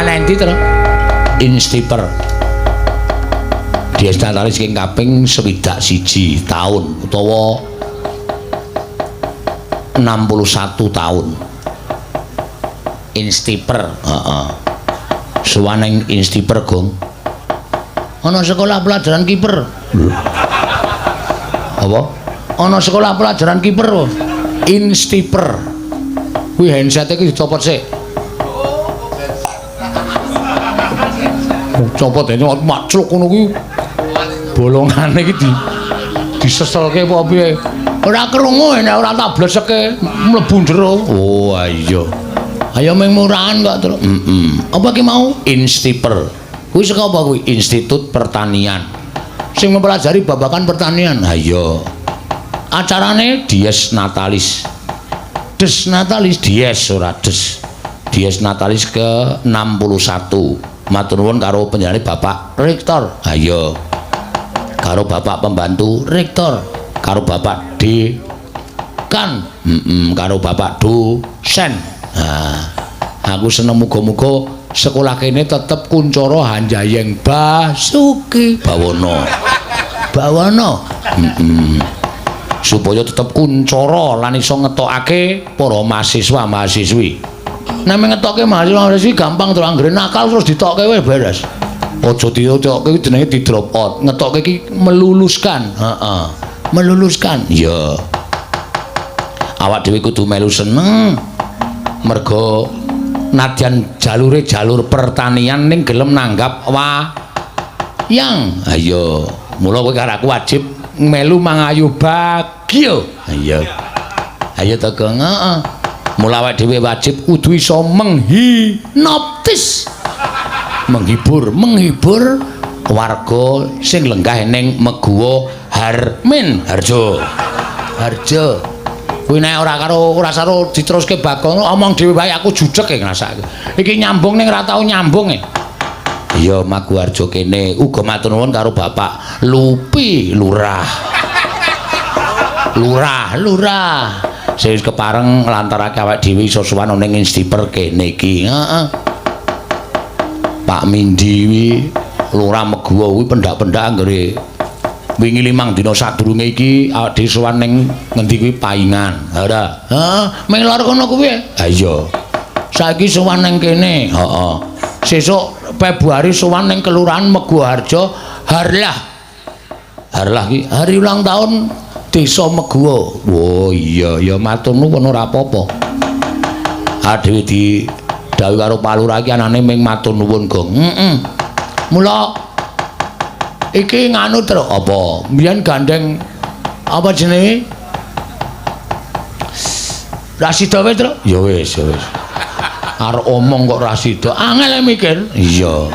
Sowan endi, Tru? Instiper. Dies Natalis sing kaping 61 taun utawa 61 tahun. Instiper, heeh. Sowan ning Instiper, Gong. Ana sekolah pelajaran kiper. Apa? Ana sekolah pelajaran kiper. Instiper. Kuwi handset iki dicopot sik. Copot dene macluk ngono kuwi. Bolongane iki diseselke apa piye? Ora krungu nek ora tak bleseke mlebu jero. Oh, iya. Ayo ming murahan kok, Tru. Heeh. Apa ki mau? Instiper. Kuwi saka apa kuwi? Institut Pertanian. Sing mempelajari babagan pertanian. Ha iya. Acarane Dies Natalis. Des Natalis, Dies ora Des. Dies Natalis ke 61. Matur nuwun karo panjenengane Bapak Rektor. Ha iya. Karo Bapak Pembantu Rektor, karo Bapak Dekan, karo Bapak Dosen. Nah, aku seneng muga-muga sekolah kene tetep kuncara hanjayeng basuki bawana. Bawana. Supaya tetep kuncara lan iso ngetokake para mahasiswa mahasiswi. Nek ngetokke mahasiswa mahasiswi gampang to, anggere nakal terus ditokke wis beres. Aja ditokke kuwi jenenge di drop out. Ngetokke iki meluluskan. Heeh. Meluluskan. Iya. Awak dhewe kudu melu seneng. Mergo nadyan jalure jalur pertanian ning gelem nanggap wayang. Ayo, mula kowe karo aku wajib melu mangayu bagya. Ayo. Ayo to, Gong. Heeh. Mula awake dhewe wajib kudu iso menghinoptis. Menghibur, menghibur warga sing lenggah ning Meguwo Harmin Harjo. Harjo. Kuwi nek ora karo ora karo diteruske Bagong omong dhewe wae aku judeg e ngrasake. Iki nyambung ning ora tau nyambung e. Iya, Maguwoharjo kene uga matur nuwun karo Bapak Lupi Lurah. Lurah, lurah. Sing wis kepareng nglantarake awake dhewe iso sowan ning Instiper kene iki. Heeh. Pak Mindi kuwi Lurah Meguwo kuwi pendak-pendak anggere wingi 5 dina sadurunge iki awake dhewe sowan ning ngendi kuwi Paingan. Ora. Heeh, ming lor kono kuwi. Ha iya. Saiki sowan ning kene. Heeh. Sesuk Februari sowan ning Kelurahan Meguwoharjo Harlah. Harlah ki hari ulang tahun Desa Meguwo. Oh iya, ya matur nuwun ora apa-apa. Dhewe di dawuh karo Pak Lurah iki anane ming matur nuwun, Gong. Heeh. Mula iki nganu terus apa? Mbiyen gandeng apa jenenge? Rasida wae, Tru? Ya wis, ya wis. Arep omong kok rasida. Angel mikir. Iya.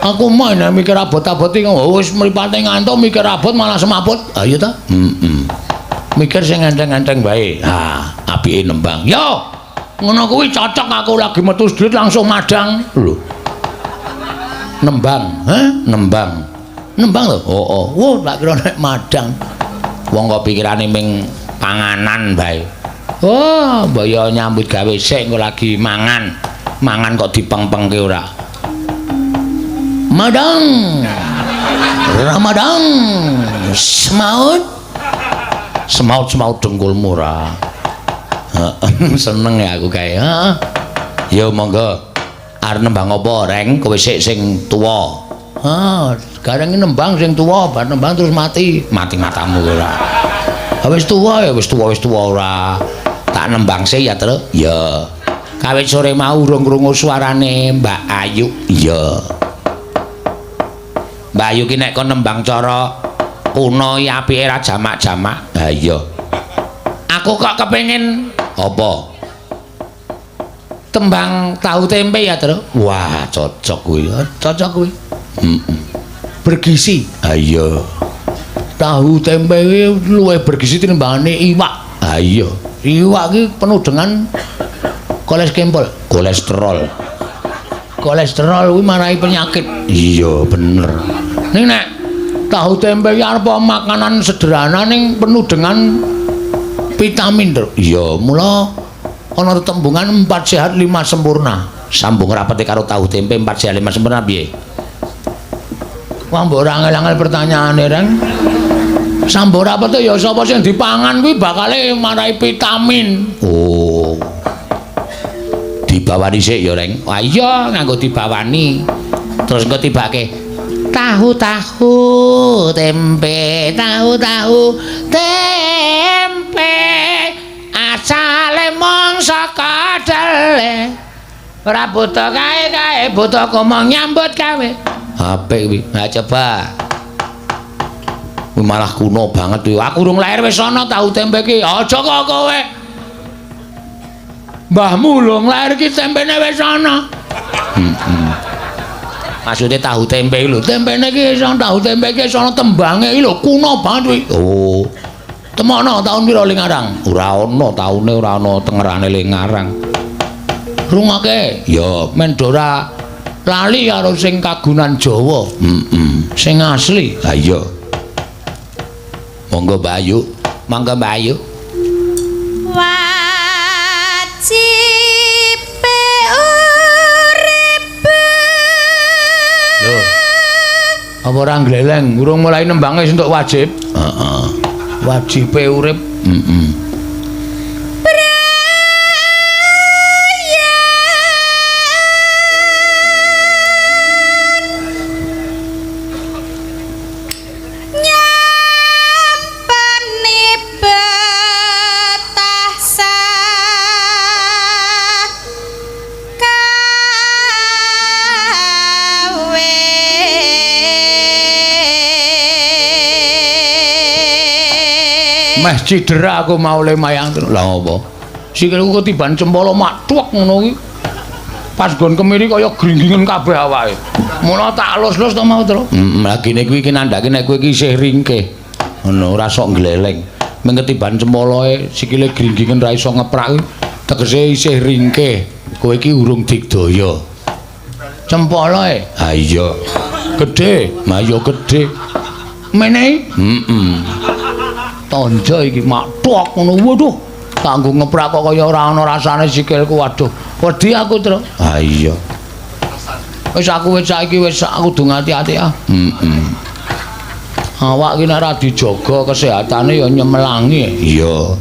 Aku mah nek mikir abot-abot iki wis mripate ngantuk mikir abot malah semaput. Ha iya ta? Heeh. Mikir sing enteng-enteng wae. Ha, apike nembang. Yo. Ngono kuwi cocok aku lagi metu duit langsung madang. Lho. Nembang, heh? Nembang. Nembang lho. Oh, oh. Wah, tak kira nek madang. Wong kok pikirane ming panganan bae. Oh, mbaya nyambut gawe sik engko lagi mangan. Mangan kok dipengpengke ora. Madang. Ramadang. Semaut. Semaut-semaut dengkulmu ora. Seneng ya aku kae. Heeh. Ya monggo. Arep nembang apa, Reng? Kowe sik sing tuwa. Ah, gareng nembang sing tuwa, bar nembang terus mati. Mati matamu ora. Wis tuwa ya wis tuwa, wis tuwa ora. Tak nembang sik ya, Tru. Ya. Kawit sore mau urung krungu suarane Mbak Ayu. Iya. Mbak Ayu ki nek kon nembang cara kuno iki apike ra jamak-jamak. Ha iya. Aku kok kepengin apa? Tembang tahu tempe ya, Tru. Wah, cocok kuwi. Cocok kuwi. Heeh. Bergizi. Ha iya. Tahu tempe kuwi luwih bergizi tinimbangane iwak. Ha iya. Iwak ki penuh dengan kolesterol. Kolesterol. Kolesterol kuwi marai penyakit. Iya, bener. Ning nek tahu tempe ki arep makanan sederhana ning penuh dengan vitamin, Tru. Iya, mula ana tetembungan 4 sehat 5 sempurna. Sambung rapete karo tahu tempe 4 sehat 5 sempurna piye? Wah, mbok ora angel-angel pertanyaane, Reng. Sambung rapete ya sapa sing dipangan kuwi bakale marai vitamin. Oh. Dibawani sik ya, Reng. Wah iya, nganggo dibawani. Terus engko tibake tahu-tahu tempe, tahu-tahu tempe asale mung saka dele. Ora buta kae-kae, buta komong nyambut gawe. Apik kuwi. Nah coba. Kuwi malah kuno banget kuwi. Aku urung lahir wis ana tahu tempe iki. Aja kok kowe. Mbahmu lho nglair iki tempene wis ana. Heeh. Maksude tahu tempe lho. Tempene iki wis ana, tahu tempe iki wis ana tembange iki lho, kuno banget kuwi. Oh. Temono taun pira le ngarang? Ora ana taune, ora ana tengerane le ngarang. Rungokke? Ya, men ora lali karo sing kagunan Jawa. Heeh. Sing asli. Ha iya. Monggo Mbak Ayu. Monggo Mbak Ayu. Wajibe urip. Lho. Apa ora gleleng? Urung mulai nembange wis entuk wajib. Heeh. Wajibe urip. Heeh. Nyampeni betah sakawe. Meh cidera aku mau le mayang. Lah apa? Sikilku ketiban cempala mak tuwek ngono kuwi. Pas nggon kemiri kaya gringgingen kabeh awake. Mula tak alus-alus to mau, Tru. Heeh, lah gene kuwi iki nandhake nek kowe iki isih ringkih. Ngono ora sok gleleng. Meng ketiban cempalae sikile gringgingen ra iso ngeprak kuwi tegese isih ringkih. Kowe iki urung digdaya. Cempalae? Ha iya. Gedhe, ha iya gedhe. Menehi? Heeh. Tandha iki mak tok ngono. Waduh, kanggo ngeprak kok kaya ora ana rasane sikilku. Waduh, wedi aku, Tru. Ha iya. Wis aku wis saiki wis aku kudu ngati-ati ah. Heeh. Awak iki nek ora dijaga kesehatane ya nyemelangi. Iya.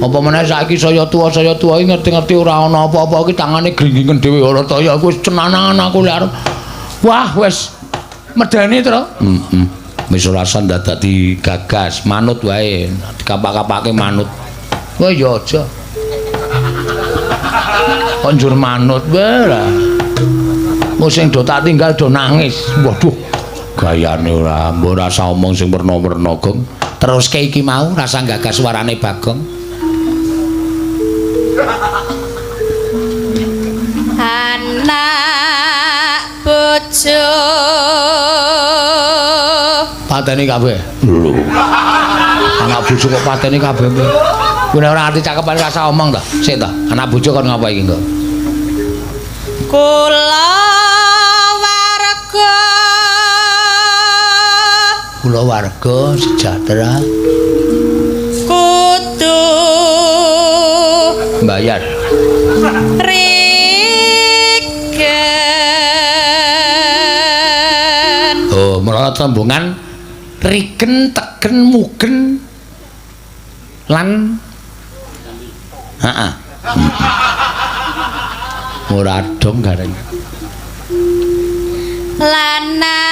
Apa meneh saiki saya tuwa iki ngerti-ngerti ora ana apa-apa iki tangane gringgingen dhewe ora ta ya aku wis cenanangan aku lek arep. Wah, wis medeni, Tru. Heeh. Wis ora usah dadak digagas, manut wae, dikapak-kapake manut. Wah ya aja. Kok njur manut wae lah. Wong sing do tak tinggal do nangis. Waduh, gayane ora, mbok ora usah omong sing werna-werna, Gong. Teruske iki mau rasa gagas suarane Bagong. Anak bojo pateni kabeh. Lho. Anak bojo kok pateni kabeh. Kuwi ora ngerti cakepan rasa omong to. Sik to, anak bojo kon ngapa iki engko? Kula warga. Kula warga sejahtera. Kudu mbayar. Rigen. Oh, menawa tembungan rigen, tegen, mugen lan heeh. Ora dong gareng. Lan nastiti.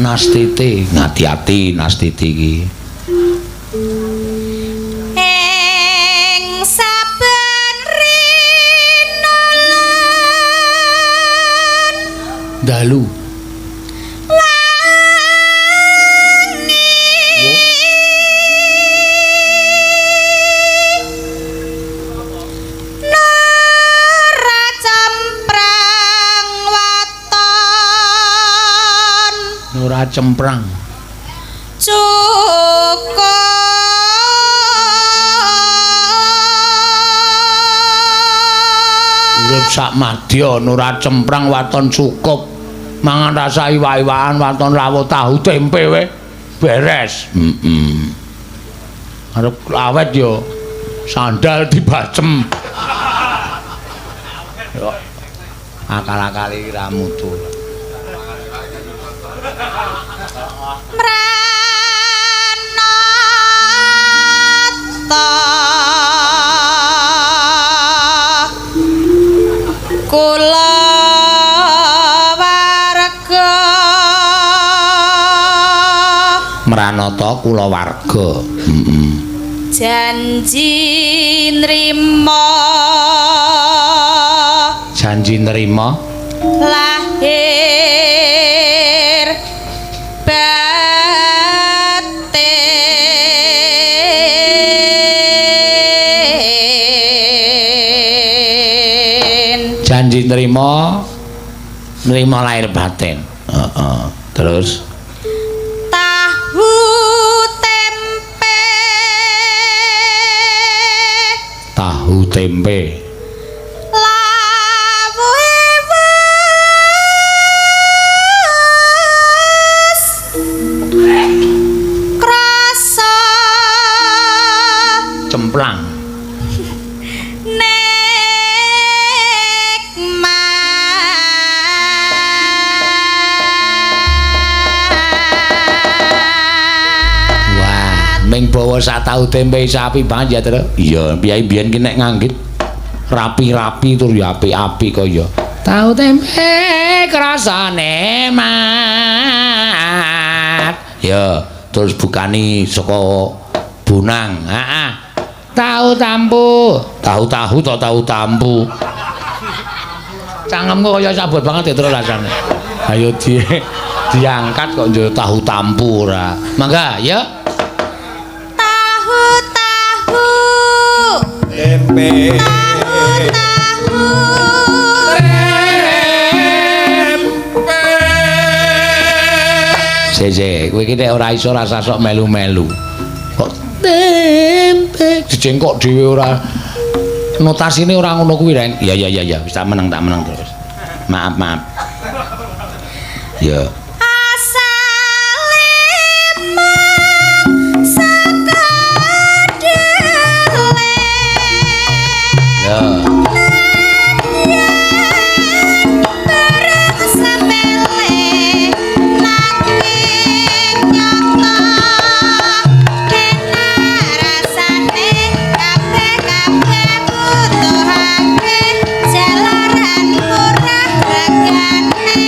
Nastiti, ngati-ati nastiti iki. Ing saben rina lan dalu nora cemprang waton. Nora cemprang cukup. Urip sak madya nora cemprang waton cukup. Mangan rasa iwak-iwakan waton rawuh tahu tempe we beres. Heeh. Arep awet ya sandal dibacem. Yo akal-akali ra mutu. Mranata kula warga. Mranata kula warga. Janji nrima. Janji nrima lahir batin. Janji nrima nrima lahir batin. Heeh. Terus tahu tempe. Tahu tempe. Lawuhe wis krasa cemplang. Nikmat. Wah, ming bawa sak tahu tempe sapi banget ya, Tru. Iya, piye biyen ki nek nganggit rapi-rapi tur ya apik-apik kaya tahu tempe krasane mat. Ya, terus bukani saka bonang. Heeh. Tahu tampu. Tahu-tahu to tahu tampu. Cangkemku kaya sabot banget ya terus rasane. Ayo diangkat kok njur tahu tampu ora. Mangga, ya. Tahu-tahu. Tempe. Tahu-tahu. Tempe. Sese, kowe iki nek ora iso rasa sok melu-melu. Kok tempe dijengkok dhewe ora notasine ora ngono kuwi, Reng. Ya ya ya ya, wis tak meneng terus. Maaf, maaf. Ya. Asale mung saka dele. Ya. Barang sepele nanging nyata enak rasane kabeh-kabeh butuhake jalaran murah regane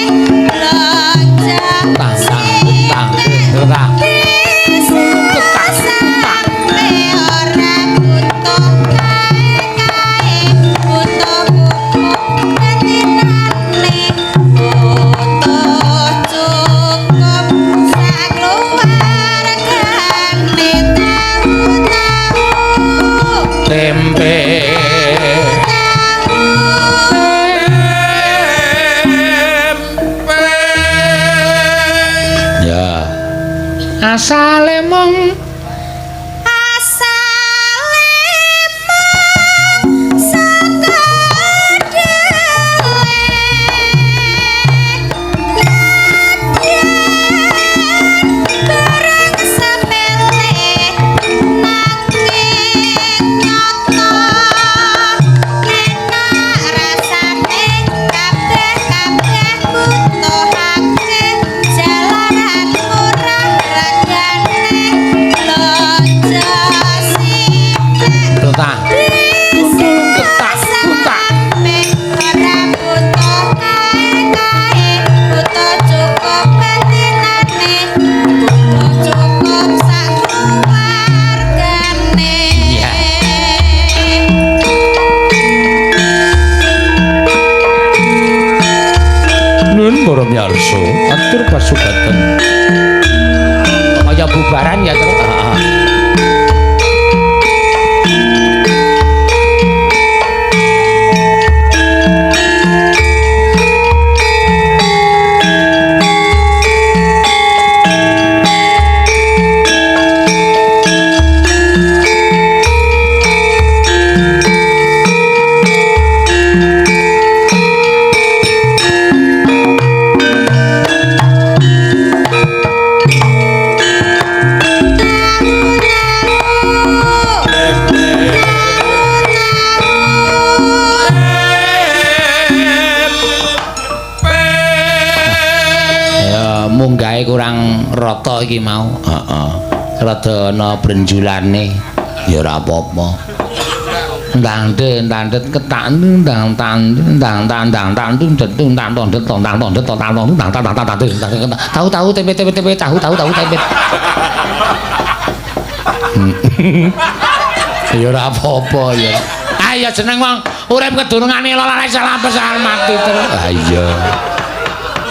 blonjo Tang tang tang. sampe ora butuh kae-kae butuh pupuk betinane butuh cukup sakluwargane tahu-tahu Tempe. tahu. Tempe. Ya. Asale mung Asale mung saka dele barang sepele nanging nyata enak rasane kabeh-kabeh butuhake jalaran murah regane blonjo sithik tah. Ketak kuntak. sampe ora butuh kae-kae butuh cukup betinane butuh cukup sakluwargane. Iya. Nun para miyarsa, atur pasukaten. Kaya bubaran ya, Tru. Heeh. Cetha iki mau. Heeh. Rada ana brenjulane. Ya ora apa-apa. Ndang ndang ketak ndang tang ndang tang ndang tang ndang tang tang tang tang tang tang tang tang tang tahu tahu tempe tempe tempe tahu tahu tahu tempe. Ya ora apa-apa ya. Ayo jeneng wong urip kedurungane lara salah pesal mati terus. Ha iya.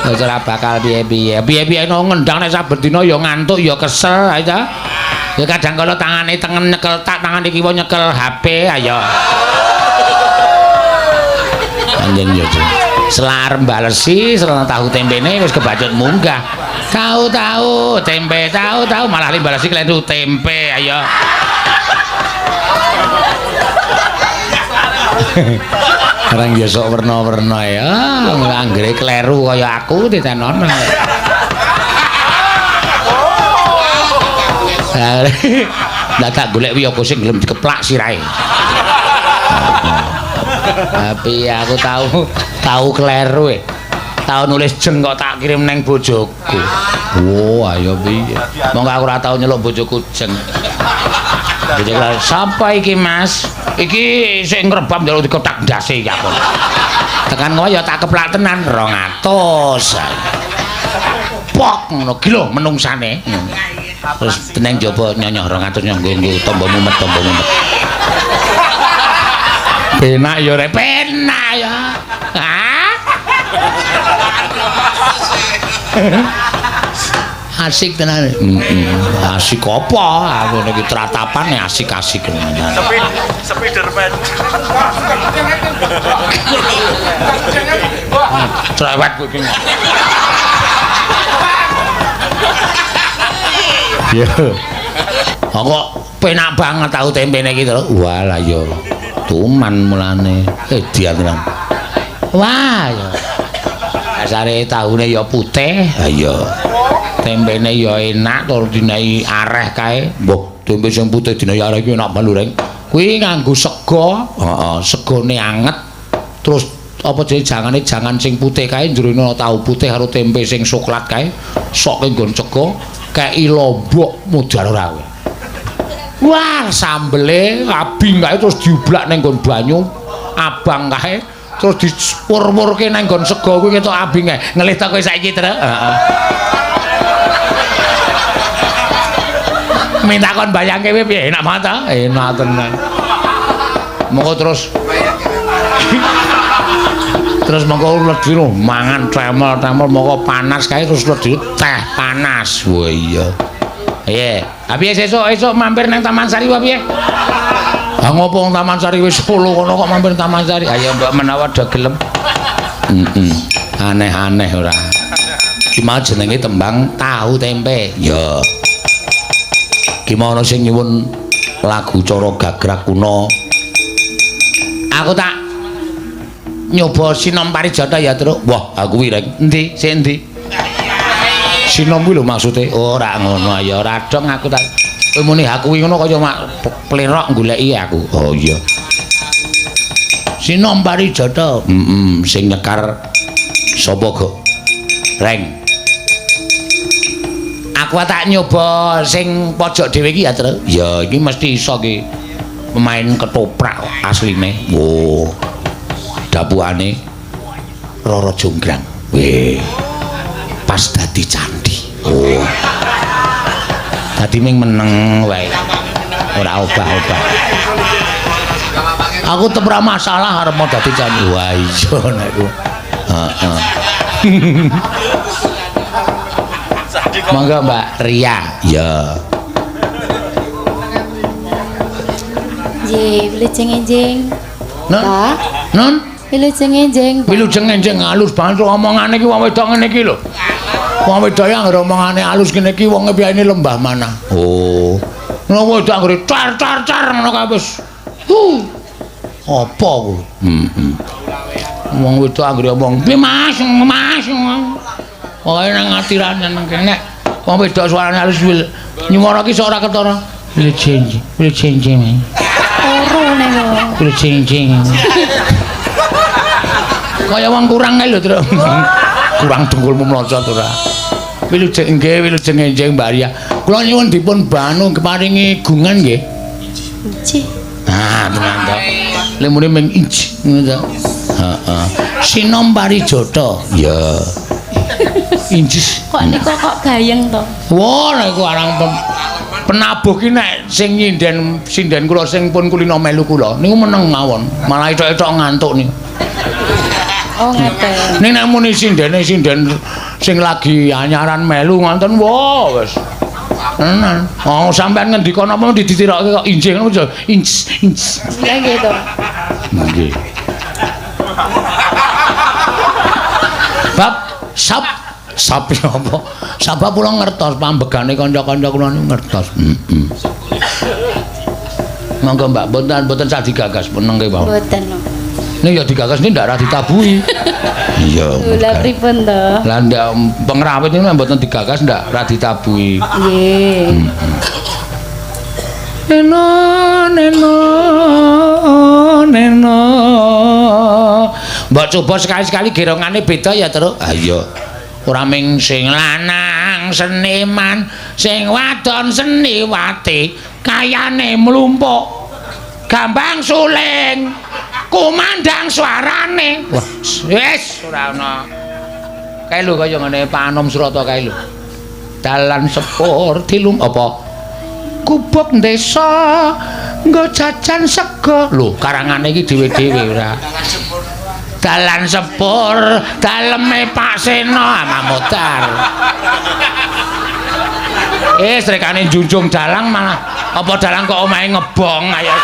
Wis ora bakal piye-piye. Piye-piye no ngendang nek saben dina ya ngantuk ya kesel ayo ta. Ya kadang kala tangane tengen nyekel tak tangane kiwa nyekel HP ayo. Anjen yo. Selar balesi, selar tahu tempene wis kebacut munggah. Tahu-tahu tempe, tahu-tahu malah balesi klentu tempe ayo. Orang ya sok werna-werna ya, anggere kleru kaya aku ditenono. Lah tak golek wiyaga sing gelem dikeplak sirahe. Tapi aku tahu kleru e. Tau nulis jeng kok tak kirim neng bojoku. Oh, ayo piye. Monggo aku ora tau nyeluk bojoku jeng. Bojoku sapa iki, Mas? Iki sing ngrebab njaluk diketak ndase iki aku. Tekan kowe ya tak keplak tenan 200. Pok ngono ki lho menungsane. Terus neng jaba nyonyoh 200 nyong nggo tombo mumet tombo mumet. Penak ya rek, penak ya. Hah? Asik tenan. Asik apa? Aku niki tratapane asik-asik tenan. Spiderman. Cerewet kowe iki. Ya. Kok penak banget tahu tempene iki to. Walah ya. Tuman mulane. Edian tenan. Wah ya. Dasare tahune ya putih. Ha iya. Tempene ya enak tur dinehi areh kae. Mbah, tempe sing putih dinehi areh iki enak banget lho, Reng. Kuwi nganggo sega, heeh, segone anget. Terus apa jenenge jangane jangan sing putih kae jerone ana tahu putih karo tempe sing soklat kae. Sok nggon sega kei lombok mudhar ora kowe. Wah, sambele abing kae terus diublak ning nggon banyu abang kae terus dipur-purke ning nggon sega kuwi ketok abing kae. Ngelih ta kowe saiki, Truk? Heeh. Minta kon bayangke kowe piye? Enak banget ta? Enak tenan. Monggo terus terus monggo ledi mangan tremel-tremel monggo panas kae terus ledi teh panas. Wah iya. Piye? Ha piye sesuk-esuk mampir nang Taman Sari wae piye? Ha ngopo wong Taman Sari wis Solo kono kok mampir Taman Sari? Ayo mbok menawa do gelem. Heeh. Aneh-aneh ora. Ki mau jenenge tembang tahu tempe. Ya. Ki mau ana sing nyuwun lagu cara gagrak kuno. Aku tak nyoba sinom parijata ya, Truk. Wah, aku kuwi reng. Endi? Sik endi? Sinom kuwi lho maksude. Ora ngono ya, ora dong aku tak kowe muni aku kuwi ngono kaya mak plerok goleki aku. Oh iya. Sinom parijata. Heeh, sing nyekar sapa, Gok? Reng. Aku tak nyoba sing pojok dhewe iki ya, Truk. Ya, iki mesti iso iki. Pemain ketoprak asline. Oh. Dapukane Roro Jonggrang. Weh. Pas dadi candi. Oh. Dadi ming meneng wae. Ora obah-obah. Aku tetep ora masalah arep mau dadi candi. Wah iya nek ku. Heeh. Monggo Mbak Ria. Ya. Nggih, wilujeng enjing. Nun. Pak. Nun. Wilujeng enjing. Wilujeng enjing halus banget omongane iki wong wedok ngene iki lho. Wong wedok yang anggere omongane halus ngene iki wonge piyene lembah manah. Oh. Ngono wedok anggere car car car ngono kae wis. Huh. Apa kuwi? Heeh. Wong wedok anggere omong, "Piye Mas? Mas." Pokoke nang ati ra nyeneng kene. Wong wedok suarane halus nyuwara ki sok ora ketara. Wilujeng, wilujeng enjing. Ora nek lho. Wilujeng enjing. Kaya wong kurang kae lho, Truk. Kurang dengkulmu mlocot ora. Wilujeng nggih, wilujeng enjing Mbak Ria. Kula nyuwun dipun banu keparingi gungan nggih. Injih. Ah, tenan to. Lemune ming inj ngono to. Heeh. Sinom Parijata. Ya. Injis. Kok nika kok gayeng to? Wah, nek iku arang penabuh ki nek sing nyinden sinden kula sing pun kulino melu kula niku meneng mawon. Malah etok-etok ngantuk niku. Oh, ngeten. Ning nek muni sindene sinden sing lagi anyaran melu ngoten, wah wis. Tenan. Oh, sampean ngendika napa ditirokke kok injih ngono aja. Inj inj. Lah nggih to. Nggih. Bab sap sap apa? Sabab kula ngertos pambegane kanca-kanca kula niku ngertos. Heeh. Monggo Mbak, mboten mboten sah digagas meneng mawon. Mboten. Ning ya digagas ini ndak ra ditabuhi. Iya. Lah pripun to? Lah ndak pengrawit niku nek mboten digagas ndak ra ditabuhi. Nggih. Neno neno neno. Mbok coba sekali-sekali gerongane beda ya, Truk. Ah iya. Ora ming sing lanang seniman, sing wadon seniwati, kayane mlumpuk. Gambang suling. Kumandang suarane. Wah, wis ora ana. Kae lho kaya ngene Pak Anom Surata kae lho. Dalan sepur tilum apa? Gubuk desa nggo jajan sego. Lho, karangane iki dhewe-dhewe ora. Dalan sepur daleme Pak Seno Mamutar. Srekane njunjung dalang malah apa dalang kok omahe ngebong ayo.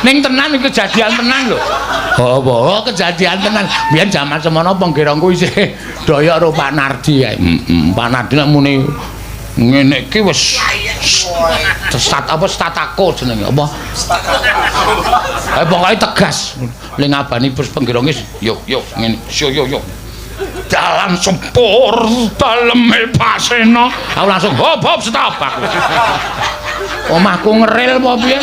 Ning tenan iki kejadian tenan lho. Oh, apa? Oh, kejadian tenan. Biyen jaman semono penggerongku isih doyok karo Pak Nardi kae. Heeh, Pak Nardi nek muni ngene iki wis stat apa statako jenenge apa? Eh pokoke tegas. Le ngabani bus penggerong wis yo yo ngene. Yo yo yo. Dalan sepur daleme Pak Seno. Aku langsung hop hop stop aku. Omahku ngeril apa piye?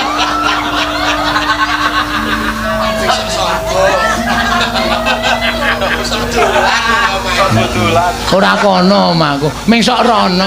Ora kono omahku, ming sok rono.